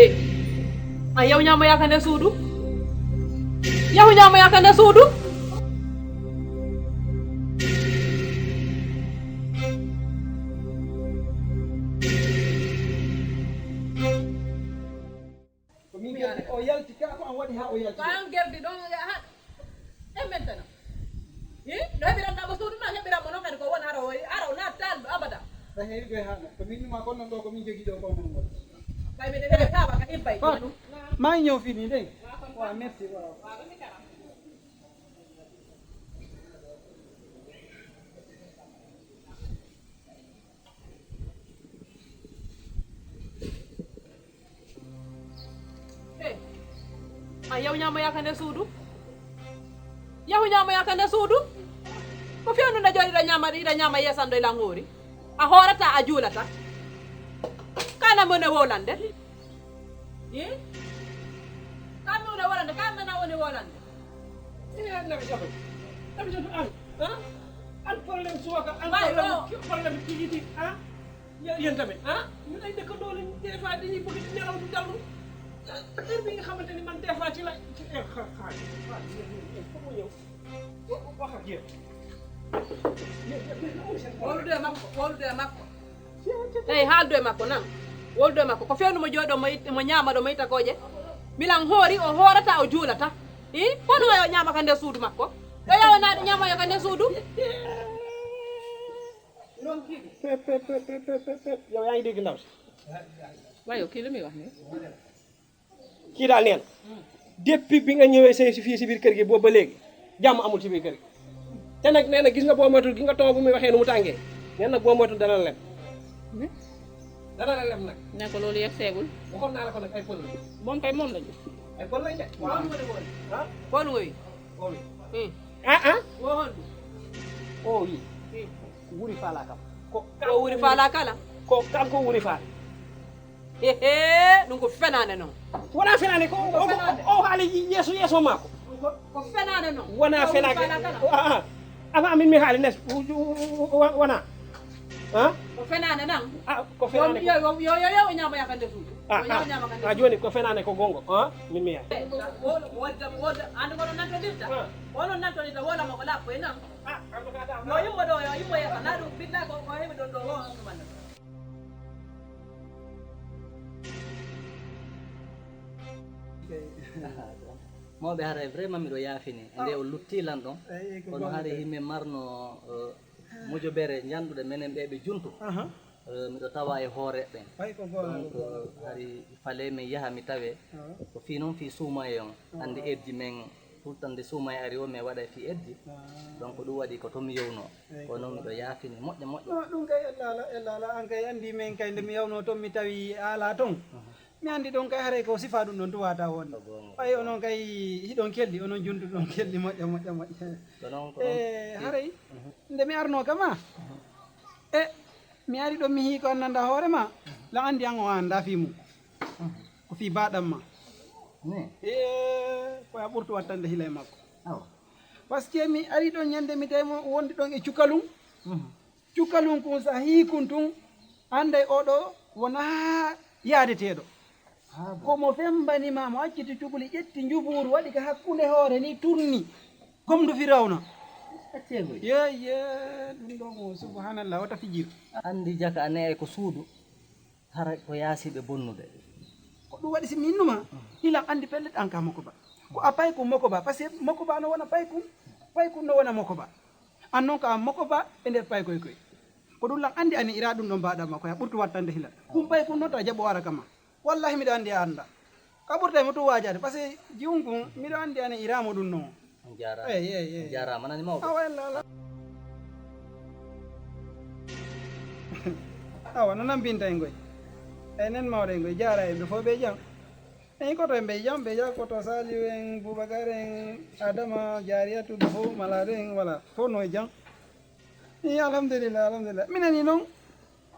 eh a yow ñama yakande suudu yow ñama yakande suudu o yalti ka ko an waɗi ha o yalti kan gerdi ɗon ha e maintenant ɗo heɓiranɗamo suudu ma heɓiranmo noon kadi ko woni ara o nattal abada sa heewi ɓe haɗa ko min numa kon noon ɗo komin jogui ɗo ko mon gol ɓay mbiɗe heɓe tawa ka ibbay fatou ma ñëw fini ndeng wa merci waaw a yow ñama yakande suudu yahu ñama yakande suudu ko fewnude joni ɗo ñama yesanɗo e langoori a hoorata a juulata kana mone wolande ka mone wolande ka mena woni wolande nabi sabu an an probléme suwaka an probléme tigiti yen tamit ñun ay dëkkandoo lañ des fois dañuy bëgg di nelaw di dallu heure bi nga xamante ni man des fois ci la ci foog ñëw wax ak yéen wolude makko eyi haaldu e makko nan wolude makko ko fewnumo jooɗo mo ñaama ɗo mo itakoje milan hoori o hoorata o juulata hono yo ñaama ka nder suudu makko ɗo yawanaɗe ñaamayo ka nder suudu yow yaa ngi dégg ndaw si wayo kii lu muy wax ni kii daal neen depuis bi nga ñëwee say si fii si biir kër gi boobu ba léegi jàmm amul si biir kër gi te nag nee na gis nga boo moytul gi nga toog bu muy waxee nu mu tàngee nee na boo moytul dana la lem dana la lem nag ne ko loolu yegg seegul waxoon naa la ko nag ay pël la moom kay moom lañu ay pël lañ de waaw won ngoyi wo hondu o yi wuri faala kam ko wuri faala kala ko kam ko wuri faala ɗum ko fenade noon wona fenade ko o haali yeeso maako ko fenade noon wona fenade avant min mi haali nes wona ko fenade nan ko fenade yo ñama yakande suudu joni ko fenade ko gongo min mi yahay ande kono nantodirta onon nantodirta wolama ko lappo e nan yo yimmo ɗo yo yimmo yesa na ɗum biɗɗa ko heɓi ɗon ɗo ɗumanna mawɓe haray vraiment miɗo yaafini nde o luttilan ɗon kono haade yimɓe marno mojoɓere janɗuɗe menen ɓe ɓe juntu miɗo tawa e hoore ɓen donc hari fale min yaha mi tawe ko fi noon fi suumaye on andi eddi men pourtant nde suumaye ari o mi waɗa fi eddi donc ɗum waɗi ko tomi yewno ko noon miɗo yaafini moƴƴa moƴƴa ɗum kay ellala an kay andi men kay nde mi yewno toon mi tawi ala toon mi andi ɗon kay haray ko sifa ɗum ɗon tuwata wonde ɓay onon kay hiɗon kelli onon juntu ɗon kelli moƴƴa haray nde mi arno kama mi ari ɗon mi hii ko annanda hoore ma la andi an o anda fi mum ko fi baɗam ma koya ɓurtu wattande hila e makko par ce que mi ari ɗon ñande mi tawi wonde ɗon e cukalum cukalum kun sa hiikun tun anday oɗo wona yaadeteɗo komo fembanima mo acciti cukuli ƴetti njuburu waɗi ko hakkude hoore ni tourni comme do firawna ye ɗum ɗo mo subhanallah wata fijir andi jaka ane ko suudu hara ko yaasiɓe bonnude ko ɗum waɗi si mi innuma hilan andi pellet an ka mokoba ko a paykum mokoba par ce que mokoba no wona paykum no wona mokoba an noon ka mokoba e nder pay koy ko ɗum lan andi ani ira ɗum ɗon mbaɗama koya ɓurtu wattande hilan ɗum paykum noon ta jaɓo wara kama wallahi miɗo andi a anda ka ɓurta mo to wajade par ce que jiwum miɗo andi ani iramo ɗum noon jarama nani mawɗo awalla awa no nambinta e ngoy eyyi nen mawɗo e ngoy jara e ɓe fo ɓe jaam eyyi koto e ɓe jaam koto Saliou en Boubacar en Adama Diariatou ɓe fo malade en voilà fo no e jaam i alhamdulillah minen ni noon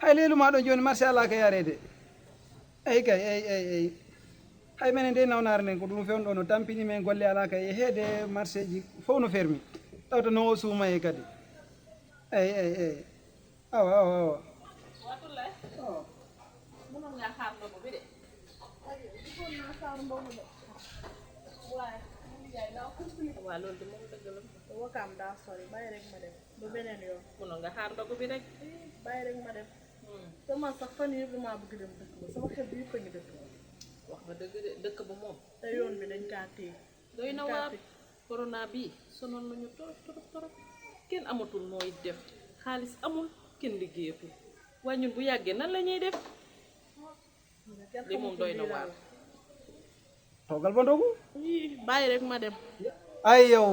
hay leylu ma ɗo joni marché ala ka yarede eyyi kay eyyi hay menen de nawnare nden ko ɗum fewno ɗo no tampini men golle ala kay e heede marché ji fof no fermi tawta noon o suumaye kadi eyyi awa Watullahi. Munong nga harno ko bide. waa loolu de moom dëgg la Wakaam daa sori bàyyi rek ma dem ba beneen yoon mënoon nga xaar ndogu bi rek bàyyi rek ma dem te man sax fan yii yëpp damaa bëgg dem dëkk ba sama xel bi yëpp a ngi dëkk ba wax nga dëgg de dëkk ba moom te yoon bi dañ kaa téye doy na waar corona bii sonal nañu torop kenn amatul nooy def xaalis amul kenn liggéeyatul waaye ñun bu yàggee nan la ñuy def li moom doy na waar toogal ba ndogu bàyyi rek ma dem ay yow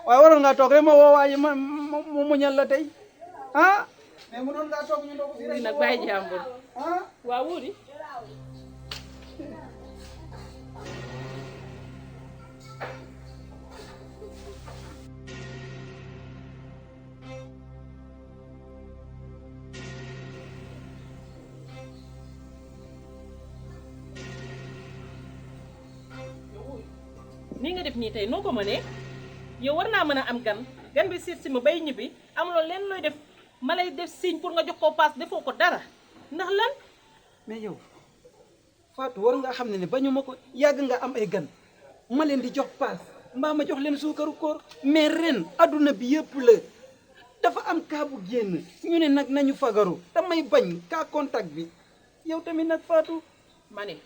waaye waroon ngaa toog rek ma woo waaye ma muñal la tey mais mu doon ngaa toog ñu ndogu fii wuuri rek nag bàyyi jàmbur waa wuuri nii nga def nii tey noo ko mënee yow war naa mën a am gan bi siit si ma bay ñibbi amuloo leen looy def ma lay def signe pour nga jox ko paas defoo ko dara ndax lan mais yow Fatou war nga xam ne bañu ma ko yàgg nga am ay gan ma leen di jox paas mbaa ma jox leen suukaru koor mais ren adduna bi yëpp la dafa am cas bu génn ñu ne nag nañu fagaru damay bañ cas contact bi yow tamit nag Fatou ma ne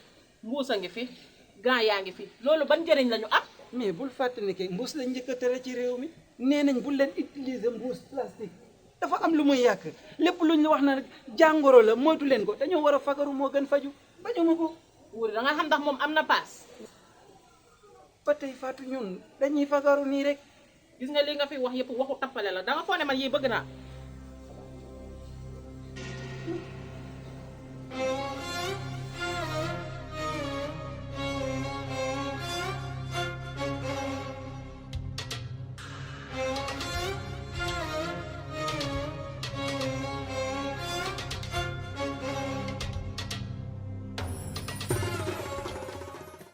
mbuus a ngi fi gant yaa ngi fi loolu ban njëriñ la ñu am mais bul fàtte ne que mbuus la njëkk a tere ci réew mi nee nañ bul leen utiliser mbuus plastique dafa am lu muy yàq lépp luñ la wax na rek jàngoro la moytu leen ko dañoo war a fagaru moo gën faju bañu ma ko wuuri da nga xam ndax moom am na paas ba tey Fatou ñun dañuy fagaru nii rek gis nga li nga fi wax yëpp waxu tappale la da nga foog ne man yii bëgg naa